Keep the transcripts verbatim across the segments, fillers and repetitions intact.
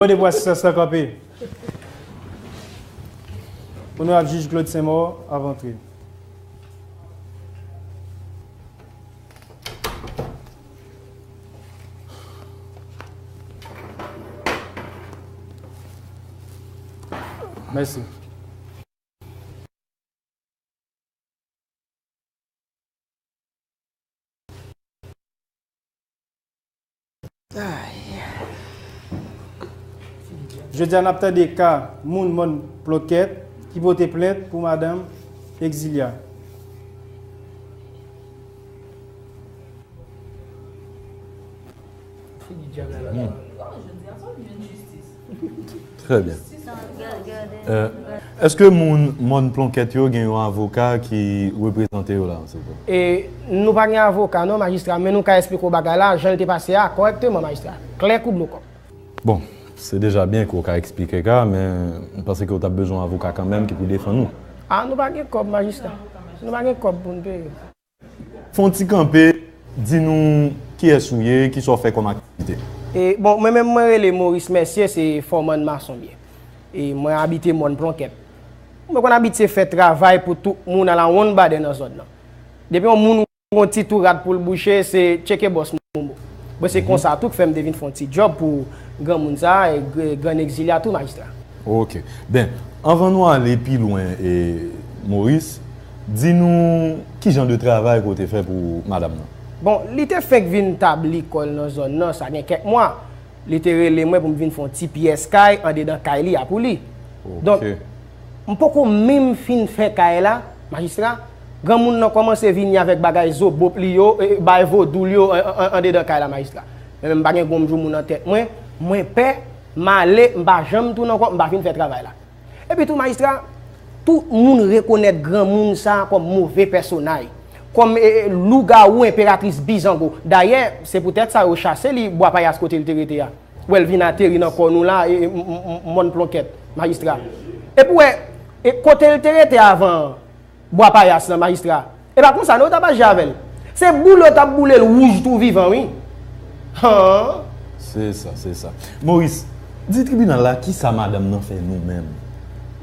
Mande pou asistans lan kanpe. Onorab jij Claude Saint-Maur ap antre. Mèsi. Jodi a n ap tande ka moun mòn Plonkèt ki pote plent pou madanm Egzilya. Trè byen. Èske moun mòn Plonkèt yo gen yon avoka ki reprezante yo la, silvouplè? E nou pa gen avoka non majistra, men nou ka esplike w bagay la jan l te pase a kòrèkteman majistra. Klè kou dlo kòk. Bon, se deja byen ke w ka eksplike ka, men m panse ke w t ap bezwen yon avoka kanmenm ki pou defann ou. A nou pa gen kòb majistra. Nou pa gen kòb pou n peye. Fè yon ti kanpe, di nou kiyès ou ye, kisa w fè kòm aktivite. E, bon, mwen menm mwen rele Maurice Mercier, se fòmann mason m ye. E mwen abite mòn Plonkèt. Mwen konn abitye fè travay pou tout moun alawonn badè nan zòn nan. Depi yon moun gon ti tou rad pou l bouche, se tcheke bòs Momo. Bon, se konsa tou k fè m te vin fè yon ti djòb pou granmoun sa a, e gr- grann egzilya tou, majistra. Ok. Ben, anvan nou ale pi lwen, e, Maurice, di nou ki jan de travay ke w te fè pou madanm nan? Bon, li te fenk vin tabli kò l nan zòn nan, sa gen kèk mwa. Li te rele mwen pou m vin fè yon ti pyès kay andedan kay li a pou li. Donk, m poko menm fin fè kay la, majistra, granmoun nan kòmanse vini avèk bagay zobop li yo, e, bagay vodou l yo an- an- andedan kay la, majistra. Men menm m pa gen gonm jou moun nan tèt mwen, mwen pè, m ale, m pa janm tounen ankò, m pa fin fè travay la. Epi tou, majistra, tout moun rekonèt granmoun sa a kòm move pèsonay, kòm e, e, lougawou enperatris Bizango. Dayè, se poutèt sa yo chase li Bwa Payas kote l te rete a. W wè l vin ateri nan kò nou la, e, e, m- m- m- mòn Plonkèt, majistra. Epi w wè, e, kote l te rete avan an, Bwa Payas lan, majistra. E pa konsa non yo t ap aji avè l. Se boule yo t ap boule l wouj tou vivan, wi. Han! Se sa, se sa. Maurice, di tribinal la kisa madanm nan fè nou menm?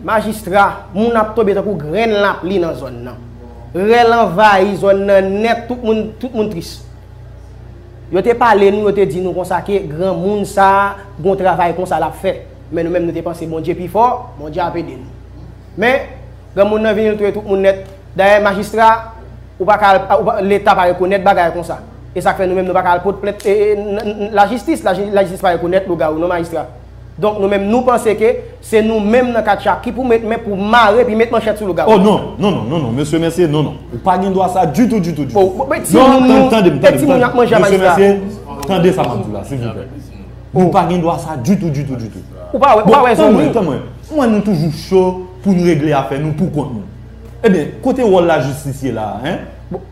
Majistra, moun ap tonbe tankou grenn lapli nan zòn nan. Rèl anvayi zòn nan nèt, tout moun, tout moun tris. Yo te pale nou, yo te di nou konsa ke granmoun sa a gon travay konsa l ap fè. Men nou menm nou te panse Bondye pi fò, Bondye ap ede nou. Men, granmoun nan vini l touye tout moun nèt. Dayè, majistra, ou pa ka al, ou pa, Leta pa rekonèt bagay konsa. E sa k fè nou menm nou pa ka al pot plent e, e, n- n- lajistis, laji- lajistis pa rekonèt lougawou non majistra. Donk nou menm nou panse ke se nou menm nan katcha ki pou met men pou mare epi met manchèt sou lougawou. Oh non, non, non, non, non, mesye Mercier, non, non. Ou pa gen dwa sa ditou, ditou, ditou. Bon, bon, men timoun nou, Tande m, tande m, timoun yo ap manje a mesye majistra. Mercier, tande sa m ap di w la, silvouplè. Nou pa gen dwa sa ditou, ditou, ditou. Ou pa wè, ou pa wè Tann zòm mwen, wi. Tann mwen. Mwen, nou toujou cho pou nou regle afè nou pou kont nou. Ebyen, kote wòl lajistis ye la a, en?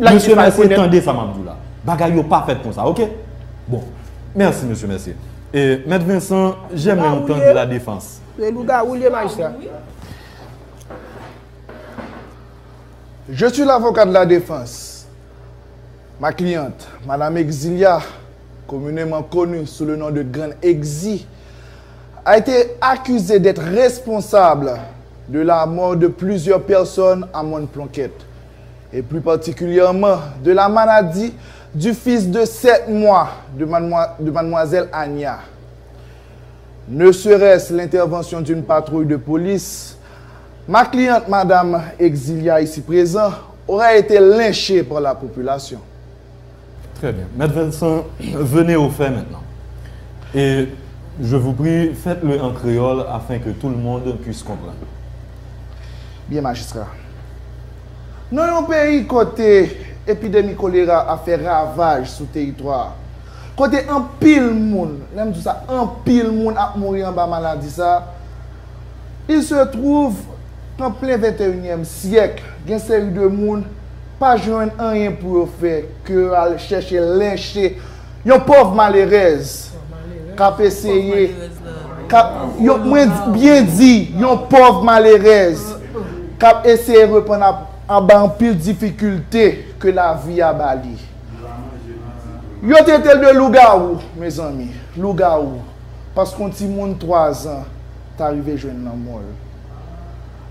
Mesye Mercier, tande sa m ap di w la. Bagay yo pa fèt konsa, oke? Bon, mèsi, mesye Mercier. E, Mèt Vincent, j'aimerais entendre la défense. Se lougawou l ye, majistra. Je suis l'avocat de la défense. Ma cliente, Madame Exilia, communément connue sous le nom de Grann Egzi, a été accusée d'être responsable de la mort de plusieurs personnes à Mòn Plonket, et plus particulièrement de la maladie du fils de sept mois de mademoi- de mademoiselle Ania. Ne serait-ce l'intervention d'une patrouille de police, ma cliente, Madame Exilia, ici présent, aurait été lynchée par la population. Très bien. Maître Vincent, venez au fait maintenant. Et je vous prie, faites-le en créole afin que tout le monde puisse comprendre. Byen, majistra. Nan yon peyi kote epidemi kolera ap fè ravaj sou teritwa a, kote anpil moun, lè m di w sa, anpil moun ap mouri anba maladi sa a, il se trouve qu'en plein vingt et unième siècle, gen seri de moun pa jwenn anyen pou yo fè ke al chèche lenche yon pòv malerèz k ap eseye, k ap, yo, mwen byen di, yon pòv malerèz k ap eseye reprann ap, anba anpil difikilte ke lavi a ba li. Yo trete l de lougawou, mezanmi, lougawou. Paske yon timoun twazan ta rive jwenn lanmò l.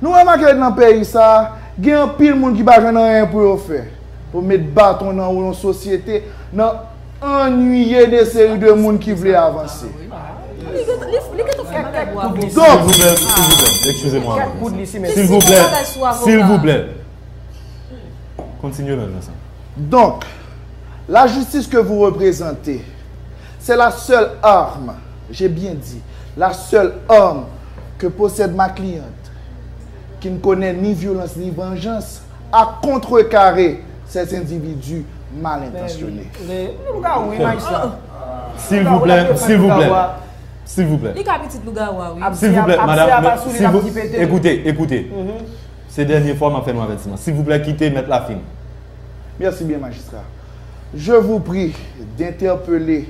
Nou remake nan peyi sa a, gen anpil moun ki pa jwenn anyen pou yo fè. Pou met baton nan yon sosyete, nan annuiye de seri de moun ki vle avanse. Donk, silvouplè, silvouplè, excusez-moi. Silvouplè, silvouplè. Kontinye menm nan sa. Donc, la justice que vous représentez, c'est la seule arme, j'ai bien dit, la seule arme que possède ma cliente, qui ne connaît ni violence ni vengeance, à contrecarrer ces individus mal intentionnés. Silvouplè, silvouplè. Silvouplè. Li ka pitit lougawou a wi. Silvouplè, madam, silvou, écoutez, écoutez. Se dènye fwa m ap fè nou avètisman. Silvouplè, kite mèt la fin. Merci bien, magistrat. Je vous prie d'interpeller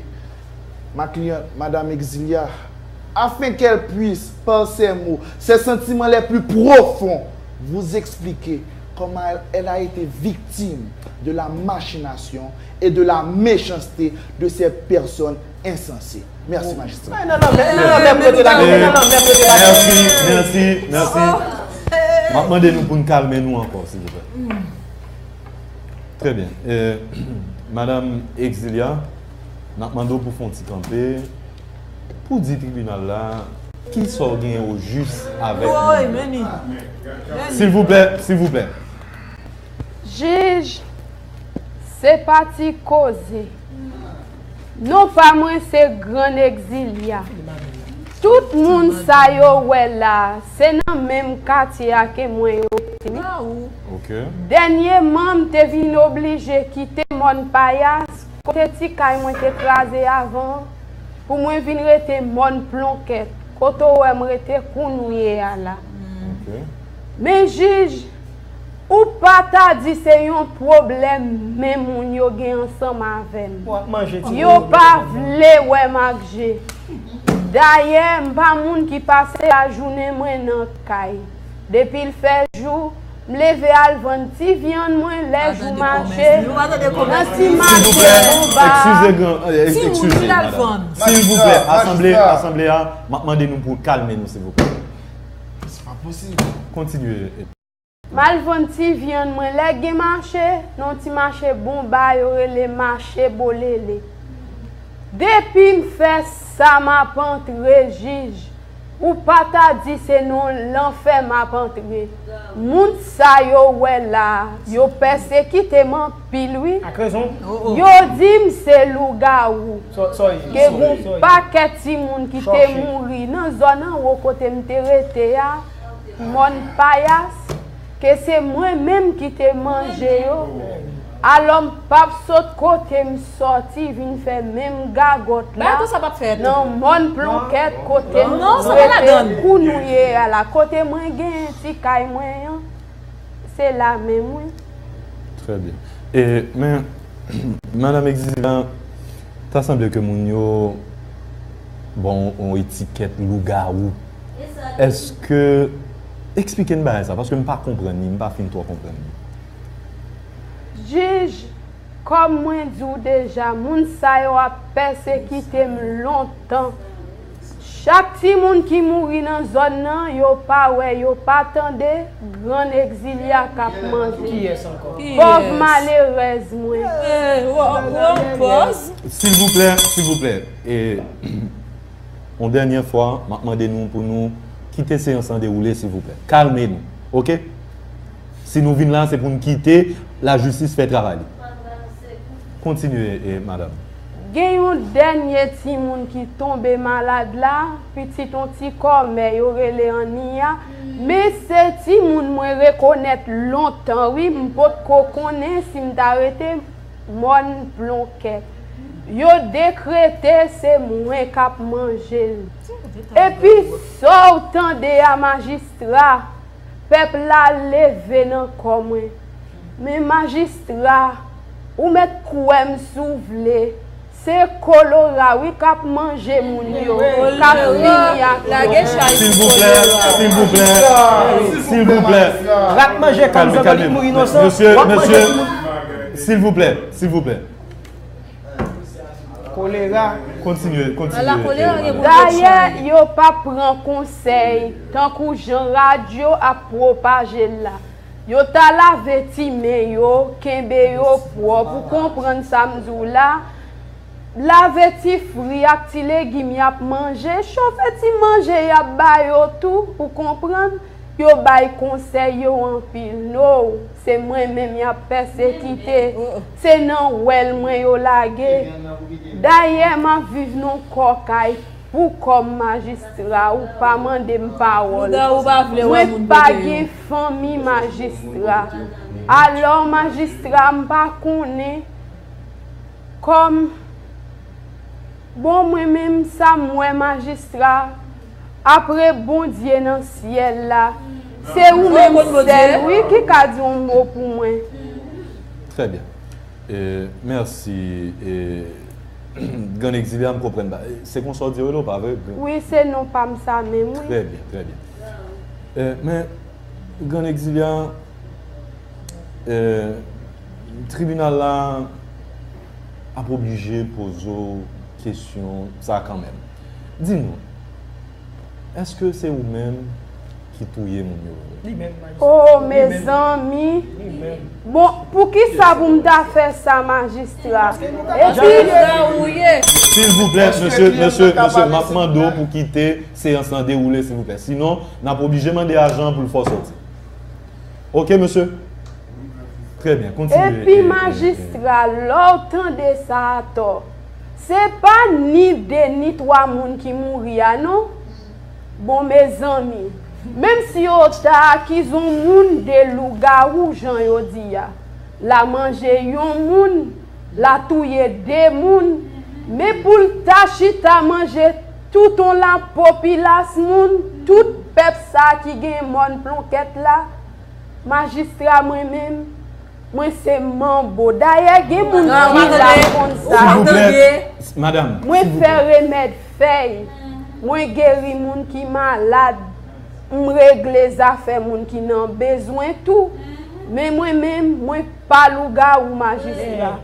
ma cliente, Madame Exilia, afin qu'elle puisse, par ses mots, ses sentiments les plus profonds, vous expliquer comment elle, elle a été victime de la machination et de la méchanceté de ces personnes insensées. Mèsi, majistra. Mèsi, mèsi, mèsi. M ap mande nou pou n kalme nou ankò, silvouplè. Trè byen. Madanm Exilia, n ap mande w pou fè yon ti kanpe, pou di tribinal la kisa w genyen ojis avèk nou. Silvouplè, silvouplè. Jij, se pa ti koze. Non pa mwen se Grann Egzilya. Tout moun sa yo wè la a, se nan menm katye a ke mwen yo piti. Dènyeman, m te vin oblije kite Mòn Payas, kote ti kay mwen te kraze avan an, pou mwen vin rete Mòn Plonkèt, kote w wè m rete kounye a la. Men jij, ou pa ta di se yon pwoblèm men moun yo gen ansanm avè m. Yo pa vle wè m ak je. Dayè, m pa moun ki pase lajounen mwen nan kay. Depi l fè jou, m leve al vann ti vyann mwen lè jou mache, nan ti mache anba a. Silvouplè, asanble, asanble a, m ap mande nou pou kalme nou, silvouplè. Kontinye. M al vann ti vyann mwen lè gen mache, nan yon ti mache Bonba yo rele mache Bolele. Depi m fè sa m ap antre jij, ou pa ta di se nan lanfè m ap antre. Moun sa yo wè la a, yo pèsekite m anpil wi. Yo di m se lougawou. Gen yon pakèt timoun ki te mouri nan zòn anwo kote m te rete a. Mòn Payas, ke se mwen menm ki te manje yo. Alò m p ap sot kote m sòti vin fè menm gagòt la nan Mòn Plonkèt kote m rete kounye a la, kote mwen genyen ti kay mwen an, se la menm wi. Trè byen. E, men, Madanm Egzilya, ta sanble ke moun yo ba w yon etikèt lougawou. Èske, eksplike n bagay sa, paske m pa konprann li, m pa fin twò konprann li. Jij, kòm mwen di w deja, moun sa yo ap pèsekite m lontan. Chak timoun ki mouri nan zòn nan, yo pa wè, yo pa tande, Grann Egzilya k ap manje. Pòv malerèz mwen. Silvouplè, silvouplè. E, yon dènye fwa, m ap mande nou pou nou kite seyans lan dewoule, silvouplè. Kalme nou, oke? Si nou vin la, se pou n kite lajistis fè travay li. Kontinye, e, madanm. Gen yon dènye timoun ki tonbe malad la, pitit yon ti kòmè yo rele Annia, men se timoun mwen rekonèt lontan wi, m potko konnen si m ta rete Mòn Plonkèt. Yo dekrete se mwen k ap manje l. Epi sa w tande a majistra, pèp la leve nan kò mwen. Men majistra, ou mèt kwè m si w vle, se kolera wi k ap manje moun yo, k ap fini ak yo. Silvouplè, silvouplè, silvouplè. Rat manje kòm zanmi li mouri inosan. Mesye, mesye, silvouplè, silvouplè. Kolera. Kontinye, kontinye. Dayè, yo p ap pran konsèy tankou jan radyo ap pwopaje l la. Yo ta lave ti men yo, kenbe yo pwòp, ou konprann sa m di w la. Lave ti fri ak ti legim y ap manje, chofe ti manje y ap ba yo tou, ou konprann? Yo bay konsèy yo anpil. No, se mwen menm y ap pèsekite. Se nan wèl mwen yo lage. Dayè, m ap viv nan kòkay pou kòb majistra, ou pa mande m pawòl. Mwen pa gen fanmi majistra. Alò, majistra, m pa konnen kòm Bon, mwen menm, sa m wè, majistra, apre Bondye nan syèl la, se ou menm sèl, wi, ki ka di yon mo pou mwen. Trè byen. E, mèsi. E, Grann Egzilya, m konprann pa. Se konsa w di yo rele w, pa vre? Wi, se non pa m sa menm, wi. Trè byen, trè byen. E, men, Grann Egzilya, e, tribinal la ap oblije poze w kesyon sa kanmenm. Di nou, èske se ou menm ki touye moun yo vre? Li menm, majistra. Oh, mezanmi. Bon, poukisa pou m ta fè sa, majistra? Epi, silvouplè, mesye, mesye, mesye, m ap mande w pou kite seyans lan dewoule, silvouplè. Sinon, n ap oblije mande ajan an pou l fè w sòti. Oke, mesye? Trè byen, kontinye. Epi, majistra, lè w tande sa atò, se pa ni de ni twa moun ki mouri a, non. Bon, mezanmi, menm si yo ta akize yon moun de lougawou, jan yo di a, l a manje yon moun, l a touye de moun, men pou l ta chita manje tout yon lapopilas moun, tout pèp sa ki gen mòn plonkèt la, majistra, mwen menm, mwen se manbo. Dayè, gen moun ki la konn sa. Silvouplè, madanm, mwen fè remèd fèy. Mwen geri moun ki malad. M regle zafè moun ki nan bezwen tou. Men mwen menm, mwen pa lougawou, majistra.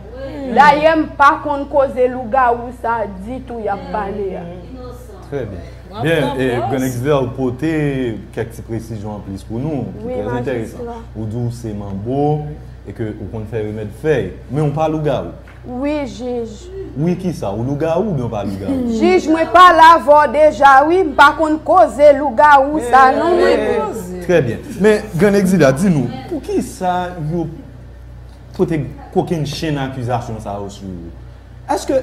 Dayè, m pa konn koze lougawou sa ditou y ap pale a. Trè byen. Byen, e, Grann Egzilya, ou pote kèk ti presizyon anplis pou nou, ki trè enteresan. Ou di w se manbo e ke ou konn fè remèd fèy, men ou pa lougawou. Wi, jij. Wi, kisa? Ou lougawou oubyen ou pa lougawou? Jij, mwen pale avè w deja, wi. M pa konn koze lougawou sa, non, mwen. Trè byen. Men, Grann Egzilya, di nou, poukisa yo pote kokenn chenn akizasyon sa yo sou ou? Èske,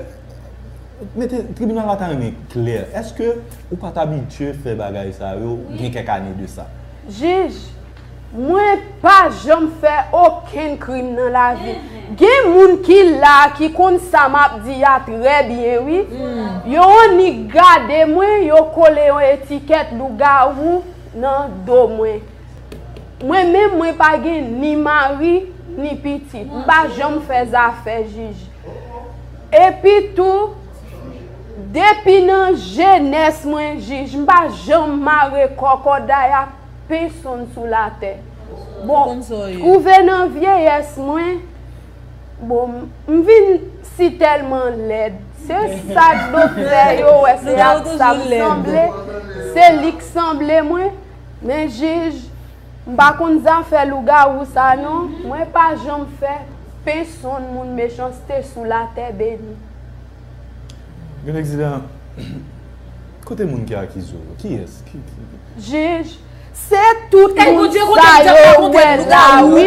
mete, tribinal la ta renmen klè, èske ou pa t abitye fè bagay sa yo gen kèk ane de sa? Jij, mwen pa janm fè okenn krim nan lavi. Gen moun ki la ki konn sa m ap di a trè byen, wi. Yo annik gade mwen, yo kole yon etikèt lougawou nan do mwen. Mwen menm, mwen pa gen ni mari, ni pitit. M pa janm fè zafè, jij. Epi tou, depi nan jenès mwen, jij, m pa janm mare kòkòday ak pèsonn sou latè. Bon, twouve nan vyeyès mwen, bon, m vin si tèlman lèd. Se sa k doktè yo wè, se ak sa m sanble, se li k sanble mwen. Men jij, m pa konn zafè lougawou sa non. Mwen pa janm fè pèsonn moun mechanste sou latè beni. Grann Egzilya, kote moun ki akize w? Kiyès? Ki, ki, ki? Jij, se tout moun sa yo ou wè la, wi,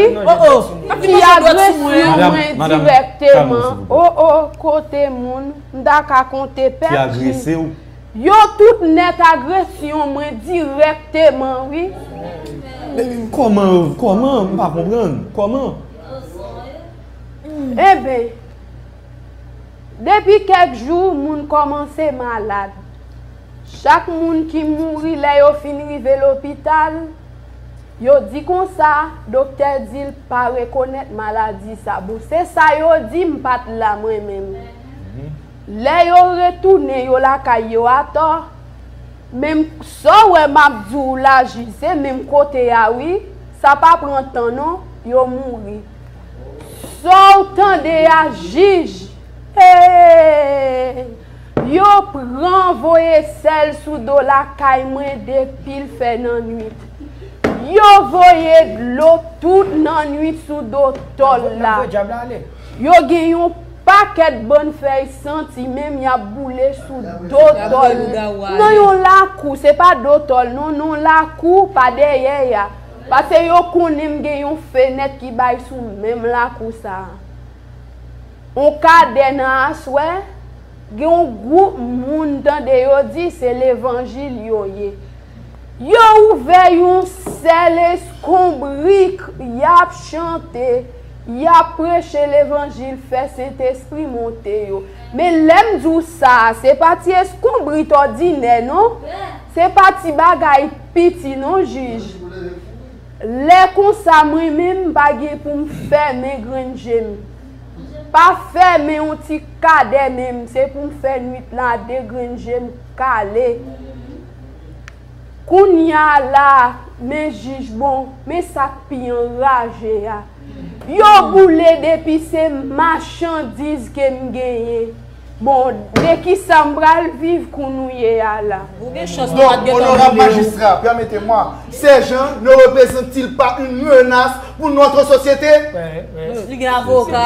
ki agresyon mwen dirèkteman. O, o, kote moun? M ta ka konte pèp, jij. Yo tout nèt agresyon mwen dirèkteman, wi. Men kòman, kòman? M pa konprann. Kòman? Enben, depi kèk jou, moun kòmanse malad. Chak moun ki mouri lè yo fin rive lopital, yo di konsa, doktè di l pa rekonèt maladi sa. Bon, se sa yo di, m pa t la mwen menm. Lè yo retounen yo lakay yo atò, men sa w wè m ap di w la, jij, se menm kote a, wi. Sa pa pran tan, non, yo mouri. Sa w tande a, jij, hey! Yo pran voye sèl sou do lakay mwen depi l fè nannwit. Yo voye dlo tout nannwit sou do tòl la. Yo gen yon pakèt bann fèy santi, menm y ap boule sou do tòl. Nan yon lakou, se pa do tòl non, nan yon lakou pa dèyè a. Pase yo konnen m gen yon fenèt ki bay sou menm lakou sa a. On kadè nan aswè, gen yon gwoup moun tande yo di se levanjil yo ye. Yo ouvè yon sèl eskonbrik, y ap chante, y ap preche levanjil, fè Sentespri monte yo. Men lè m di w sa, se pa ti eskonbrit òdinè non, se pa ti bagay piti non jij. Lè konsa mwen menm m pa gen pou m fèmen grenn je m. Pa fèmen yon ti kadè menm, se pou m fè nwit la de grenn je m kale. Kounya la, men jij bon, men sa k pi anraje a. Yo boule depi se machandiz ke m genyen. Bon, de kisa m pral viv kou nou ye a la? Ou gen chans nou pa t gentan boule ou. Majistra, permettez-moi, ces gens ne représentent-ils pas une menace pour notre société? Li gen avoka.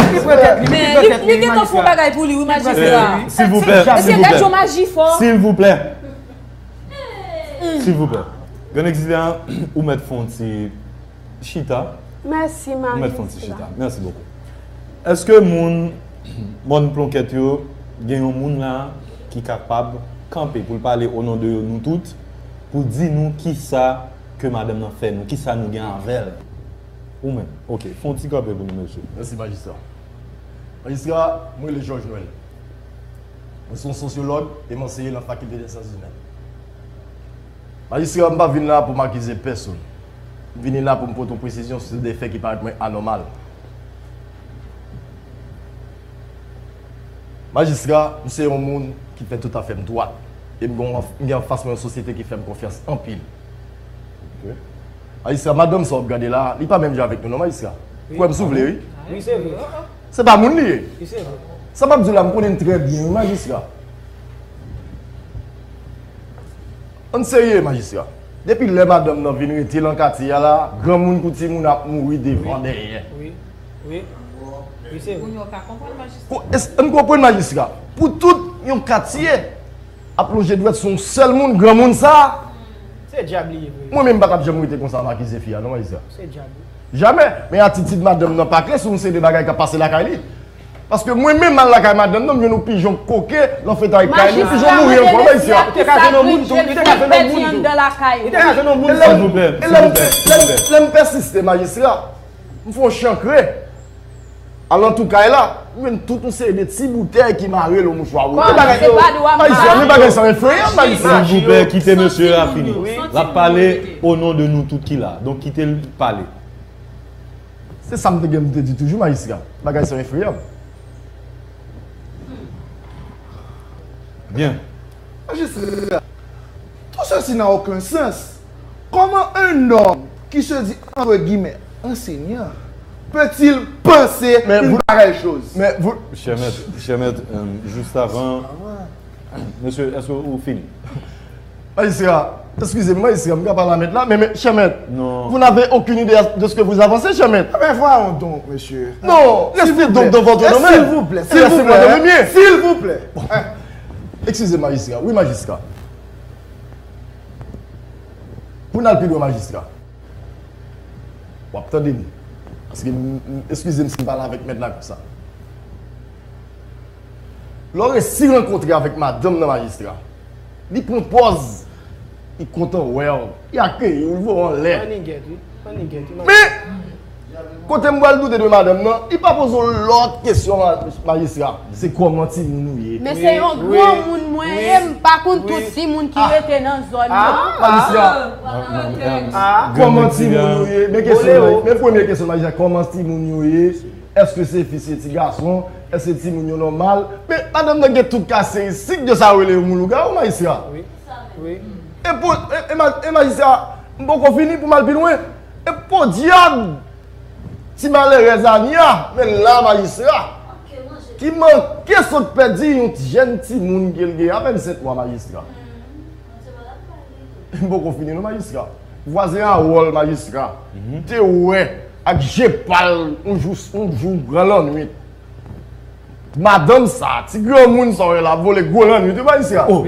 Men li gentan fè yon bagay pou li wi, majistra. Silvouplè, silvouplè. Silvouplè. Silvouplè. Grann egzilyan, ou mèt fè yon ti chita. Mèsi, Marie. Ou mèt fè yon ti chita. Mèsi bokou. Èske moun mòn plonkèt yo gen yon moun la ki kapab kanpe pou l pale o non de yo nou tout, pou di nou kisa ke madanm nan fè nou, kisa nou gen avè l? Ou menm. Ok, fè yon ti kanpe pou nou, mesye. Mèsi, majistra. Majistra, mwen rele Georges Noël. Mwen se yon sosyològ e m anseye nan Fakilte dè Syans Imèn. Majistra, m pa vin la pou m akize pèsonn. M vini la pou m pote yon presizyon sou de fè ki parèt mwen anòmal. Majistra, m se yon moun ki fè tout afè m dwat. E m gen, m gen anfas mwen yon sosyete ki fè m konfyans anpil. Majistra, madanm sa w ap gade la, li pa menm jan avèk nou non, majistra. Kwè m si w vle, wi. Wi, se vre. Se pa moun li ye. Wi, se vre. Sa m ap di w la, m konnen l trè byen, wi, majistra. Ann serye, majistra. Depi lè madanm nan vin rete nan katye a la, granmoun kou timoun ap mouri devan, dèyè. Wi, wi. Wi, se vre. Pou, es, ann konprann, majistra. Pou tout yon katye ap lonje dwèt sou yon sèl moun, granmoun sa a. Se dyab li ye vre. Mwen menm m pa t ap janm rete konsa m akize fi a, non, majistra. Se dyab li. Jamè. Men atitid madanm nan pa klè sou yon seri de bagay k ap pase lakay li. Paske mwen menm m al lakay madanm nan, m jwenn yon pijon koke nan fetay kay li, pijon mouri ankò, majistra. Ou te ka jwenn yon moun tou, ou te ka jwenn yon moun tou. Ou te ka jwenn yon moun tou. Silvouplè, silvouplè, silvouplè. Lè m pèsiste, majistra, m fè yon chankre. Alantou kay la, m jwenn tout yon seri de ti boutèy ki mare lo mouchwa woule. Majistra, men bagay sa efreyan, majistra. Silvouplè, kite mesye a fini. L ap pale o non de nou tout ki la. Donk, kite l pale. Se sa m te gen pou m te di toujou, majistra. Bagay sa efreyan. Byen. Majistra, tout ceci n'a aucun sens. Comment un homme qui se dit, entre guillemets, enseignant peut-il penser une pareille chose? Chè mèt, chè mèt, euh, jis avan, mesye, èske ou fini? Majistra, excusez-moi, majistra, m ka pale a mèt la, men, men, chè mèt, vous n'avez aucune idée de ce que vous avancez, chè mèt. Eh ben, voyons donc, monsieur. Non, restez donc dans votre domaine. S'il vous plaît, s'il vous plaît, s'il vous plaît. Bon. Excusez, majistra. Wi, majistra. Pou n al pi lwen, majistra. W ap tande m. Paske, m, m, excusez m si m pale avèk mèt la konsa. Lè w resi rankontre avèk madanm nan, majistra, li pran pòz, li kontan wè w, li akeyi w, li voye w anlè. Ann gen, wi. Ann gen, wi. Men, kote m pral doute de madanm nan, li pa poze w lòt kesyon, ma-, majistra. Se kòman timoun ou ye. Men se yon granmoun mwen ye, m pa konn tout timoun ki rete nan zòn nan. Majistra. Kòman timoun ou ye? Men kesyon, men premye kesyon, majistra. Kòman timoun yo ye? Èske se fi, se ti gason? Èske timoun yo nòmal? Men madanm nan gen tout karakteristik de sa yo rele yon moun lougawou, majistra. Wi. Wi. E pou, e, e ma-, e majistra, m poko fini pou m al pi lwen. E podyab! Ti malerèz Ania, men l la, majistra. Ki manke sot pèdi yon jèn timoun ke l gen a vennsenk mwa, majistra. M poko fini non, majistra. Vwazen Harold, majistra, te wè ak je pa l yon jou, yon jou gran lannwit. Madanm sa, ti granmoun sa w wè la, ap vole gwo lannwit wi, majistra. Oh.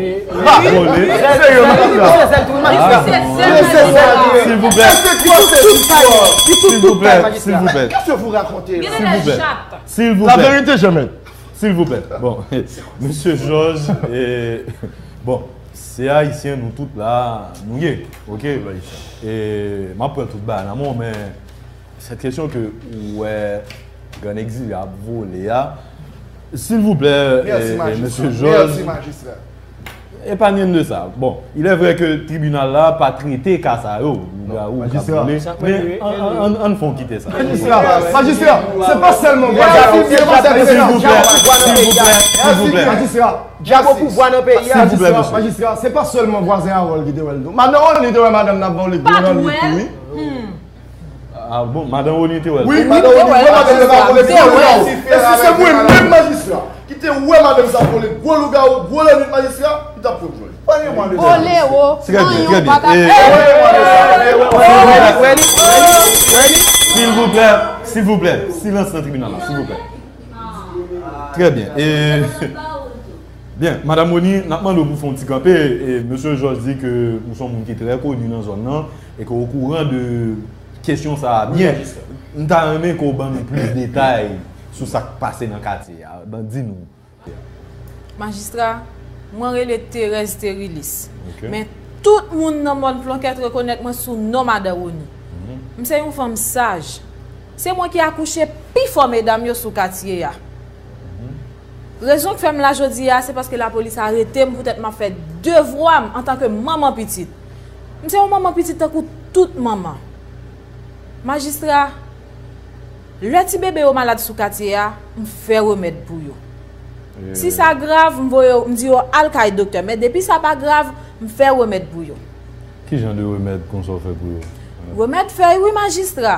Ha! Vole. Serye, majistra. Silvouplè. Silvouplè. Silvouplè. Silvouplè. Silvouplè. Silvouplè. Bon, mesye Jòj, e, bon, se Ayisyen, nou tout la, nou ye, oke? E, m ap pran tout bagay nan men w, men sèt kesyon ke ou wè Grann Egzilye ap vole a, silvouplè, e, e, mesye Jòj, epanye n de sa. Bon, il est vrai que tribinal la pa trete ka sa yo, lougawou k ap vole, men ann, ann, ann fè w kite sa. Majistra, majistra, se pa sèlman vwazen, se pa sèlman vwazen. Silvouplè, silvouplè, silvouplè. Majistra, Djab gen pouvwa nan peyi a. Silvouplè, mesye. Majistra, se pa sèlman vwazen Harold ki te wè l tou. Madan Rony te wè madanm nan ap vole gwo lannwit tou, wi. Ah bon, madan Rony te wè l. Wi, madan Rony wè madanm nan ap vole gwo lougawou. E si se mwen menm, majistra, ki te wè madanm sa ap vole gwo lougawou, gwo lannwit, majistra, m t ap pran jòl. Trè byen, trè byen. Silvouplè, silvouplè, silvouplè, silans nan tribinal la, silvouplè. Trè byen. E, byen, madanm Rony, n ap mande w pou fè yon ti kanpe. E, mesye Jòj di ke ou se yon moun ki trè koni nan zòn nan e ke w okouran de kesyon sa a byen. M ta renmen ke w ban nou plis detay sou sa k pase nan katye a. Ban, di nou. Majistra, mwen rele Thérèse Thérilis. Men tout moun nan Mòn Plonkèt rekonèt mwen sou non Madan Rony. M se yon fanm saj. Se mwen ki akouche pi fò medam yo sou katye a. Rezon k fè m la jodi a, se paske lapolis arete m poutèt m ap fè devwa m antanke manman pitit. M se yon manman pitit tankou tout manman. Majistra, lè ti bebe yo malad sou katye a, m fè remèd pou yo. Si sa grav, m voye yo, m di yo al kay doktè. Men depi sa pa grav, m fè remèd pou yo. Ki jan de remèd konsa w fè pou yo? Remèd fèy wi, majistra.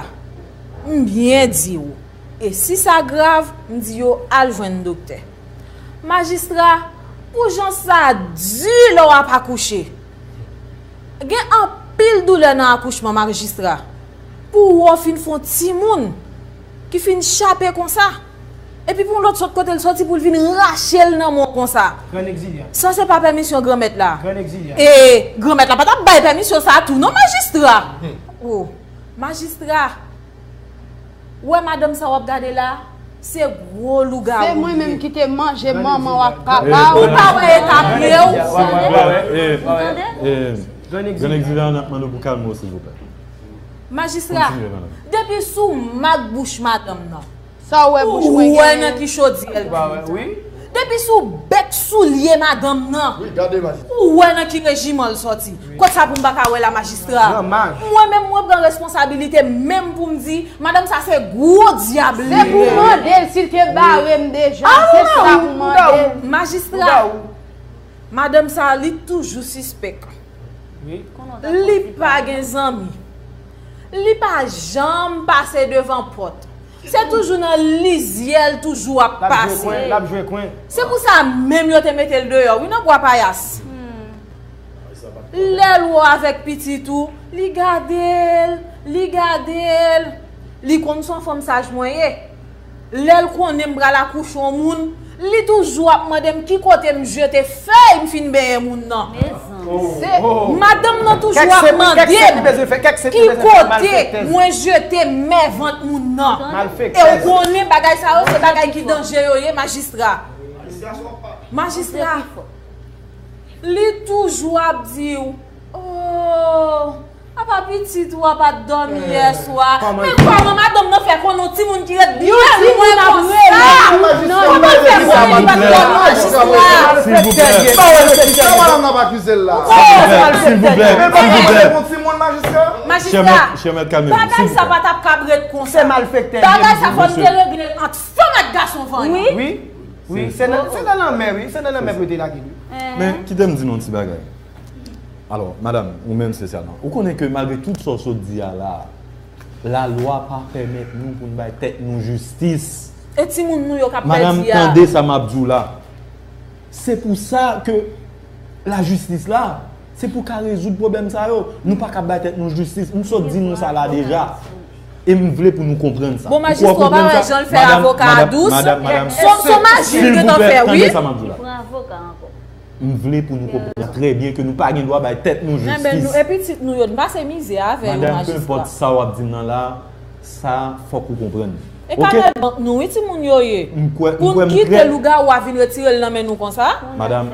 M byen di w. E si sa grav, m di yo al jwenn doktè. Majistra, pou jan sa di lè w ap akouche. Gen anpil doulè nan akouchman, majistra. Pou w wè w fin fè yon timoun ki fin chape konsa. Epi pou yon lòt sòt kote l sòti pou l vin rache l nan men w konsa. Grann Egzilye. Sa se pa pèmisyon Granmèt la. Grann Egzilye. E Granmèt la pa t ap bay pèmisyon sa a tou non, majistra. Oh, majistra. Ou wè madanm sa w ap gade la, se gwo lougawou li ye. Se mwen menm ki te manje manman w ak papa w. Ou pa wè eta pye w? Silvouplè, e, e, Grann Egzilye, n ap mande w pou kalme w, silvouplè. Majistra, depi sou mak bouch madanm nan, ou wè nan ki chodyè l pran. Depi sou bèk soulye madanm nan, ou wè nan ki rejiman l sòti. Kot sa pou m pa ka wè la, majistra? Mwen menm, mwen pran responsabilite m menm pou m di, madanm sa se gwo dyab li ye. Se pou w mande l si l te bare m deja, se sa pou w mande l. Majistra, madanm sa, li toujou sispèk. Li pa gen zanmi. Li pa janm pase devan pòt. Se toujou nan lizyè l toujou ap pase. L ap jwe kwen. Se pou sa menm yo te mete l deyò, wi, nan Bwa Payas. Lè l wè w avèk pitit ou, li gade l, li gade l. Li konn se yon fanm saj mwen ye. Lè l konnen m pral akouche yon moun, li toujou ap mande m ki kote m jete fèy m fin benyen moun nan. Madanm nan toujou ap mande m ki kote mwen jete mèvant moun nan. E w konnen bagay sa yo se bagay ki danje yo ye, majistra. Majistra. Li toujou ap di w, oh, apa pitit ou a pa t dòmi yè swa. Men kòman madanm nan fè konnen yon timoun ki ret byen lwen konsa? Kòman l fè konnen li pa t dòmi, majistra? Silvouplè, silvouplè, silvouplè. Majistra, bagay sa pa t ap kab ret konsa. Bagay sa fò n te regle l ant fanm ak gason vanyan. Wi, se nan, se nan lanmè, wi. Se nan lanmè pou yo te lage l, wi. Men, kite m di nou yon ti bagay. Alò, madanm, ou menm espesyalman, ou konnen ke malgre tout sa w sot di a la, lalwa pa pèmèt nou pou n bay tèt nou jistis. E timoun nou yo k ap Madanm, pèdi a. Tande sa m ap di w la. Se pou sa ke lajistis la, se pou ka rezoud pwoblèm sa yo. Nou pa ka bay tèt nou jistis. M sot di nou sa la deja. E m vle pou nou konprann sa. Bon, majistra pa wè jan l fè avoka a dous. Son majik gentan fè, wi. Tande sa m ap di w la. M vle pou nou konprann trè byen ke nou pa gen dwa bay tèt nou jistis. E pitit nou yo, n pase mizè avè yo, majistra. Madanm, kenpòt sa w ap di m nan la, sa fòk ou konprann. E kanèl bank nou, wi, timoun yo ye. Pou n kite lougawou a vin retire l nan men nou konsa? Madanm,